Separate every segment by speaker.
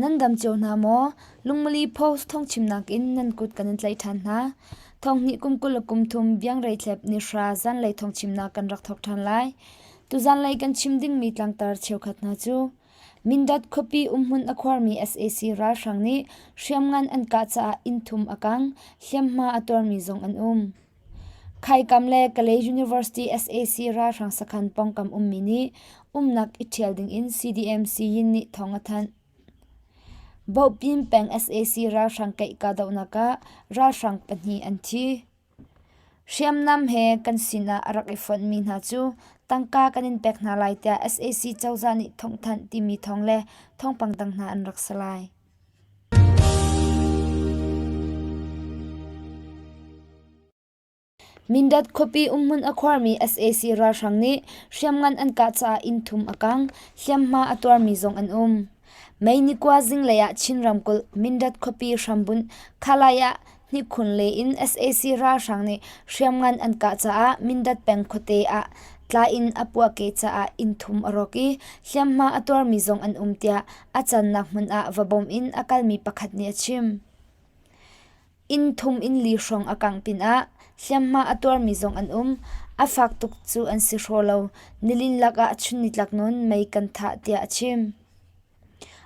Speaker 1: Nan dam cio hna maw? Lungmali Post thawngchimnak in nan kut kan in tlaih ṭhan hna. Thonghnih kum 20 le kum thum biangreithlep nihra zanlei thawngchimnak kan rak thawk ṭhan lai. Tuzanlei kan chim dingmi tlangtar cheukhat hna cu Mindat khuapi umhmun a khuarmi sac ralhrang nih hriamngan an kah caah inn thum a kang, hliamhma a tuarmi zong an um. Khaikam le Kalay University sac ralhrang sakhan pawngkam ummi nih umnak i ṭhial dingin CDM Siyin nih thawng a thanh. Bohpyin peng sac ralhrang keih kahdohnak ah ralhrang pahnih an thi. Hriamnam he kan sinah a rak i fonhmi hna cu tangka kan in pek hna lai tiah sac cozah nih thawngthanh timi thawng le thawngpang dang hna an rak si lai. Mindat khuapi umhmun a khuarmi sac ralhrang nih hriamngan an kah caah inn thum a kang, hliamhma a tuarmi zong an um. May ni kua zinglei ah Chin ramkulh Mindat khuapi hrambunh Khalai ah hnikhun le in sac ralhrang nih hriamngan an kah caah Mindat peng khuate ah tla in a puahkeh caah inn thum a rawk i hliamhma a tuarmi zong an um tiah a cannak hmun ah va bawm in a kalmi pakhat nih a chim. Inn thum in li hrawng a kangh pinah hliamhma a tuarmi zong an um. A fak tuk cu an si hraw lo. Nilin lakah chun nitlak nawn mei kan thah tiah a chim.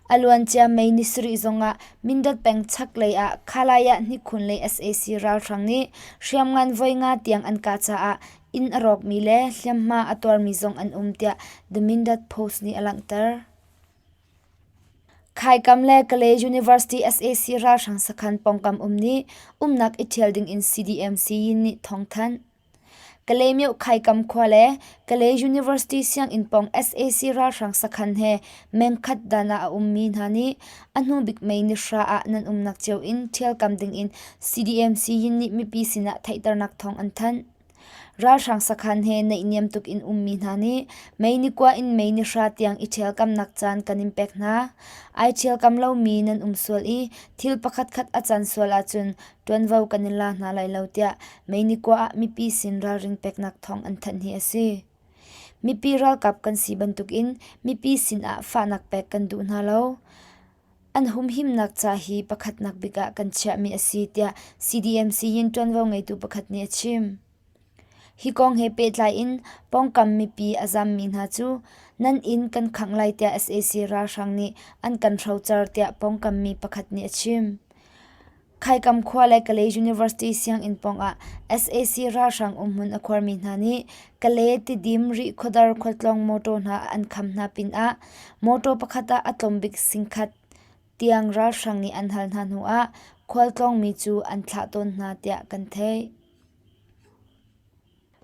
Speaker 1: A luancia May ni sarih zongah Mindat peng chaklei ah Khalaya hnikhun lei sac ralhrang nih hriamngan voi nga tiang an kah caah inn a rawkmi le hliamhma a tuarmi zong an um tiah The Mindat Post nih a langhter. Khaikam le Kalay University sac ralhrang sakhan pawngkam um nih umnak i ṭhial dingin CDMC nih thawngthanh. Kalaymyo Khaikam khua le Kalay University sianginn pawng sac ralhrang sakhan he mengkhat dan ah a ummi hna nih a hnubik May ni hra ah nan umnak cio in ṭhialkam dingin CDMC nih mipi sinah theihternak thawng an thanh. Ralhrang sakhan he naihniam tuk in ummi hna nih mei ni kua in mei ni hra tiang i ṭhialkamnak caan kan in pek hna. Ai ṭhialkam lomi nan um sual i thil pakhatkhat a can sual ahcun ṭuanvo kan in la hna lai lo tiah mei ni kua ah mipi sin ralring peknak thawng an thanh hi a si. Mipi ralkap kan si bantukin mipi sinah fahnak pek kan duh hna lo. An humhimnak ca hi pakhatnak bik ah kan chiahmi a si tiah CDMC in ṭuanvo ngeitu pakhat nih a chim. Hi kong he pehtlai in pawngkam mipi a zammi hna cu nan inn kan khangh lai tiah sac ralhrang nih an kan hrocer tiah pawngkam mi pakhat nih a chim. Khaikam khua le Kalay University sianginn pawngah sac ralhrang umhmun a khuarmi hna nih Kalay Tidim Rihkhawdar khualtlawng mawṭaw hna an kham hna pinah mawṭaw pakhat ah a tlawmbik singkhat tiang ralhrang nih an hal hna hnuah khualtlawngmi cu an thlah tawn hna tiah kan theih.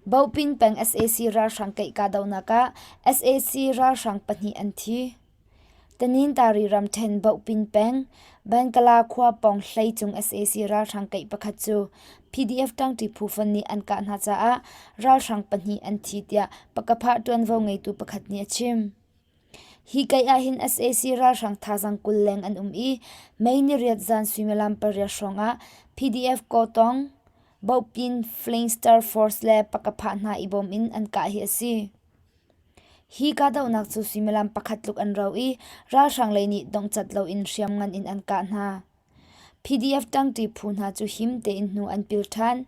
Speaker 1: Bopin peng sac ralhrang keih kahdohnak ah sac ralhrang pahnih an thi. Tanintari ramṭhen Bohpin peng, Bankala khua pawng hleicung sac ralhrang keih pakhat cu PDF ṭangṭi phu fon nih an kah hna caah ralhrang pahnih an thi tiah Pakapha ṭuanvo ngeitu pakhat nih a chim. Hi keih ahhin sac ralhrang thazaang 20 leng an um i May niriat zan suimilam pariat hrawngah PDF Kawtong, Bohpin Flying Star Force le Pakapha hna i bawm in an kah hi a si. Hi kahdohnak cu suimilam pakhat tluk an rau i ralhrang lei nih donghcat loin hriamngan in an kah hna. PDF ṭangṭi phu hna cu him tein hnu an pil ṭhan.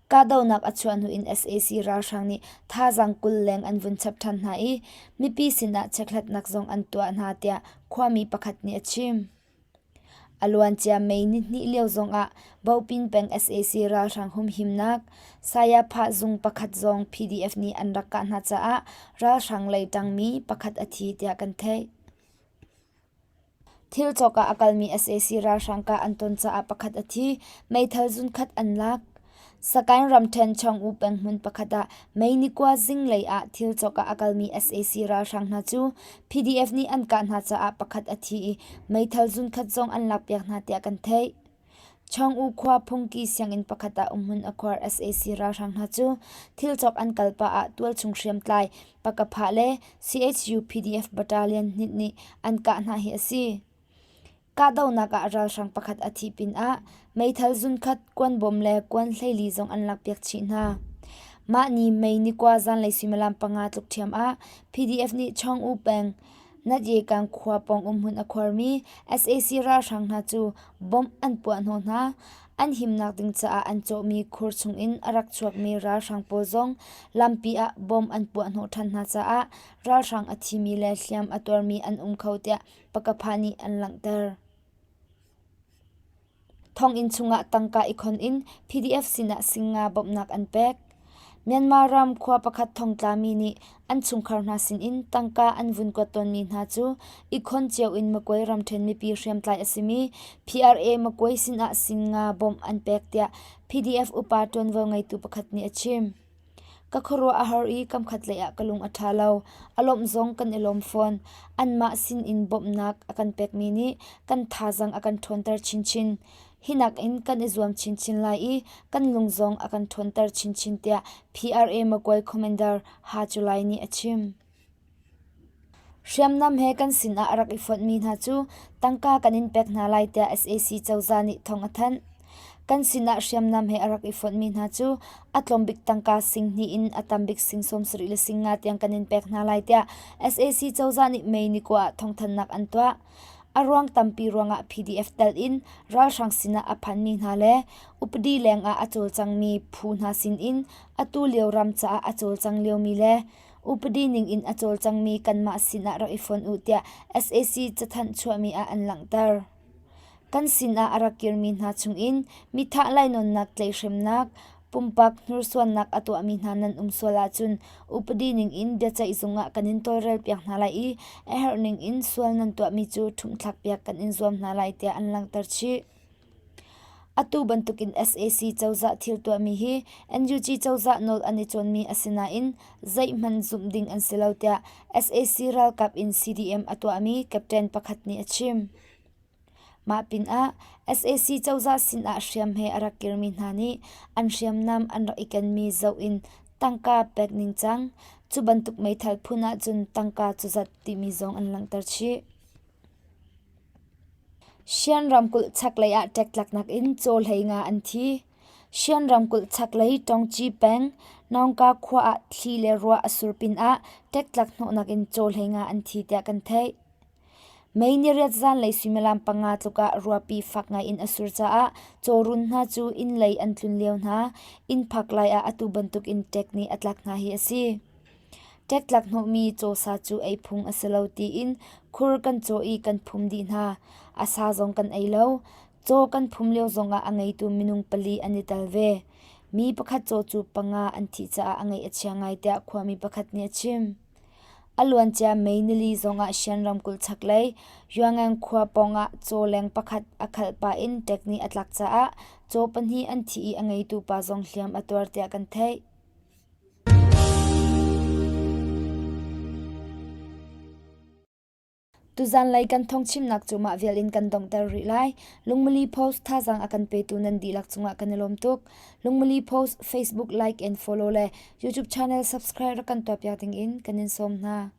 Speaker 1: Kahdohnak a chuah hnu in sac ralhrang nih thazaang 20 leng an vun chap ṭhan hna i mipi sinah chekhlatnak zong an tuah hna tiah khuami pakhat nih a chim. A luancia May nihnih lio zongah Bopin peng sac ralhrang humhimnak Sayaphah zung pakhat zong PDF nih an rak kah hna caah ralhrang lei ṭangmi pakhat a thi tiah kan theih. Thil cawk ah a kalmi sac ralhrang kah an ton caah pakhat a thi, meithal zunkhat an lak. Sagaing ramṭhen Chawng-U peng hmun pakhat ah May ni kua zinglei ah thil cawk ah a kalmi sac ralhrang hna cu PDF nih an kah hna caah pakhat a thi i meithal zunkhat zong an lakpiak hna tiah kan theih. Chawng-U khua phungki sianginn pakhat ah umhmun a khuar sac ralhrang hna cu thil cawk an kal pah ah tualchung hriamtlai Pakaphah le CHU PDF battalion hnit nih an kah hna hi a si. Kahdohnak ah ralhrang pakhat a thih pinah meithal zunkhat, kuanbawm le kuan 14 zong an lakpiak chih hna. Mah ni May ni kua zanlei suimilam panga tluk ṭhiam ah PDF nih Chawng-U peng Natyekang khua pawng umhmun a khuarmi sac ralhrang hna cu bomb an puah hnawh hna. An himnak ding caah an cawhmi khur chungin a rak chuakmi ralhrang pawl zong lampi ah bomb an puah hnawh ṭhan hna caah ralhrang a thimi le hliam a tuarmi an um kho tiah Pakapha nih an langhter. Thonginn chungah tangka i khon in PDF sinah singa bawmhnak an pek. Myanmar ram khua pakhat thongtlami nih an chungkhar hna sinin tangka an vun kuat tawnmi hna cu i khon cio in Magway ramṭhen mipi hriamtlai a simi PRA Magway sinah singa bawmh an pek tiah PDF upa ṭuanvo ngeitu pakhat nih a chim. Ka khuaruah a har i kamkhatlei ah ka lung a ṭha lo. A lawmh zong kan i lawm fawn. Anmah sinin bawmhnak a kan pekmi nih kan thazaang a kan ṭhawnter chinchin. Hi nakin kan i zuam chinchin lai i kan lung zong a kan ṭhawnter chinchin tiah PRA Magway Commander Ha Cu Lai nih a chim. Hriamnam he kan sinah a rak i fonhmi hna cu tangka kan in pek hna lai tiah sac cozah nih thawng a thanh. Kan sinah hriamnam he a rak i fonhmi hna cu a tlawmbik tangka sing hnih in a tambik sing 70 le sing nga tiang kan in pek hna lai tiah sac cozah nih May ni kua ah thawngthanhnak an tuah. A ruang tampi ruangah PDF tel in ralhrang sinah a phanmi hna le upadi lengah a cawlcangmi phu hna sinin atu lio ram caah a cawlcang liomi le Upadi ning in a cawlcangmi kanmah sinah rak i fon u tiah sac cathanh chuahmi ah an langhter. Kan sinah a rak kirmi hna chungin mithah lainawnnak tlaihhremnak, pumpak hnursuannak a tuahmi hna nan um sual ahcun upadi ning in biaceih zung ah kan in tawlrelpiak hna lai i a herh ning in sual nan tuahmi cu ṭhumhthlakpiak kan in zuam hna lai tiah an langhter chih. Atu bantukin sac cozah thil tuahmi hi NUG cozah nawl an i cawnmi a si nain zeihmanh zumh ding an si lo tiah sac ralkap in CDM a tuahmi captain pakhat nih a chim. Mah pinah sac cozah sinah hriam he a rak kirmi hna nih an hriamnam an rak i kenmi zoh in tangka pek ningcang, cu bantuk meithal phun ahcun tangka cuzat timi zong an langhter chih. Shan ramkulh chaklei ah ṭektlaknak in caw hlei nga an thi. Shan ramkulh chaklei Tongci peng Naungka khua ah thli le ruah a sur pinah ṭektlak hnawhnak in caw hlei nga an thi tiah kan theih. Mei niriat zanlei suimilam panga tluk ah ruahpi fak ngai in a sur caah cawrun hna cu inn lei an tlun lio hna. Inn phak lai ah atu bantuk in ṭek nih a tlak hna hi a si. Ṭektlak hnawhmi cawsa cu ei phung a si lo tiin khur kan caw i kan phum dih hna. A sa zong kan ei lo. Caw kan phum lio zongah a ngeitu minung pali an i tel ve. Mi pakhat caw cu panga an thih caah a ngaih a chia ngai tiah khuami pakhat nih a chim. A luancia May nili zongah Shan ramkulh chaklei Yuangang khua pawngah cawleng pakhat a khalh pah in ṭek nih a tlak caah caw pahnih an thi i a ngeitu pa zong hliam a tuar tiah kan theih. Tuzanlei kan thawngchimnak cu mah vial in kan donghter rih lai. Lungmili Post thazaang a kan petu nan dihlak cungah kan i lawm tuk. Lungmili Post Facebook like and follow le YouTube channel subscribe rak kan tuahpiak ding in kan in sawm hna.